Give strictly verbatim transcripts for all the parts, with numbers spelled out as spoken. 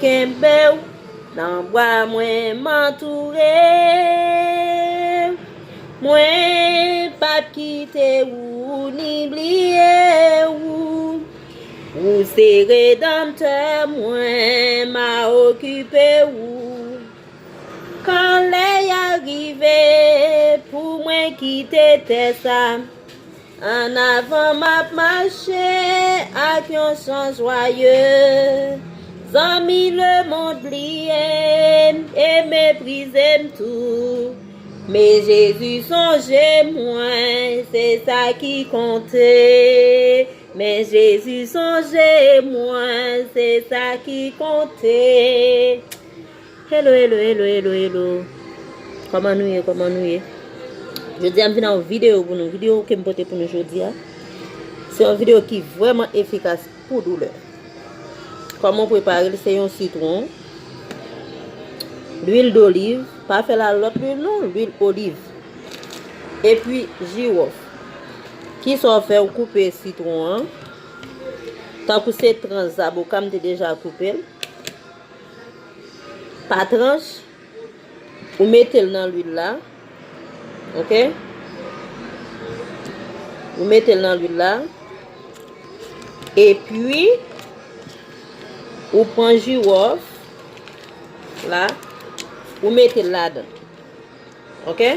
Kenbe w nan bra mwen, m antoure w. Mwen p ap kite ou ni bliye ou. Ou se redanmtè mwen, m a okipe ou. Kan lè a rive pou mwen kite tè sa, annavan m ap mache ak yon chan jwaye. Zanmi lemonn bliye m e meprize m tou. Men Jezi sonje mwen, se sa ki konte. Men Jezi sonje mwen, se sa ki konte. Hello, hello, hello, hello, hello. Kòman nou ye? Kòman nou ye? Jodi a, m vin ak yon videyo pou nou. Videyo ke m pote pou nou jodi a, se yon videyo ki vrèman efikas pou doulè. Kòman w prepare l? Se yon sitwon, lwil doliv, pa fè l ak lòt lwil non, lwil oliv, epi jiwòf. Kisa w fè? W koupe sitwon an, tankou se tranch zaboka, m te deja koupe l pa tranch. Ou mete l nan lwil la. Oke? Ou mete l nan lwil la. Epi, ou pran jiwòf la, ou mete l ladan. Oke?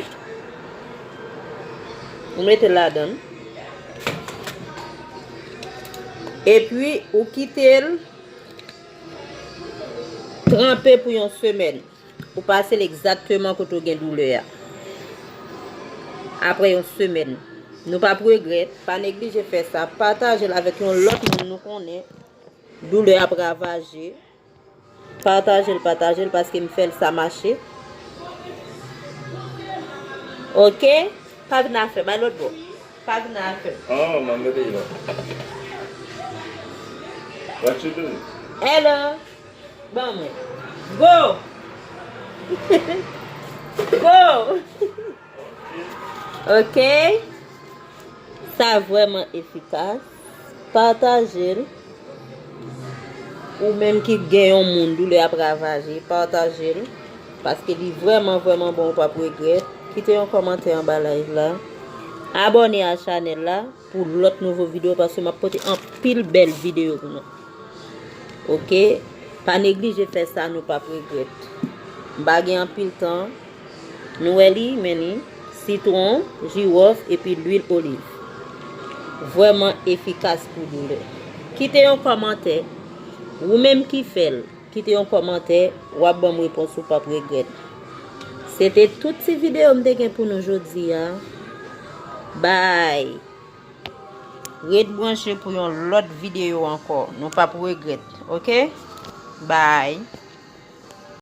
Ou mete l ladan. Epi, ou kite l tranpe pou yon semèn. Ou pase l egzakteman kote w gen doulè a. Apre yon semèn, nou p ap regrèt. Pa neglije fè sa. Pataje l avèk yon lòt moun nou konnen doulè ap ravaje. Pataje l, pataje l, paske m fè l, sa mache. Oke? Pa vin afè m, al lòt bò. Pa vin afè m. Oh, m ap mete l. What you do? Hello. Ban mwen. Go! Go! Ok. Sa vrèman efikas. Pataje l. Ou menm ki gen yon moun doulè ap ravaje, pataje l. Paske li vrèman, vrèman bon, ou p ap regrèt. Kite yon kòmantè anba live la. Abòne a chanèl la pou lòt nouvo videyo, paske m ap pote anpil bèl videyo pou nou. Ok? Pa neglije fè sa, nou p ap regrèt. M pa gen anpil tan. Nou wè li, men li, sitwon, jiwòf epi lwil oliv. Vrèman efikas pou doulè. Kite yon kòmantè. Ou menm ki fè l, kite yon kòmantè. W ap ban m repons, ou p ap regrèt. Se te tout ti videyo m te gen pou nou jodi a. Bye. Ret branche pou yon lòt videyo ankò. Nou p ap regrèt. Ok? Bye.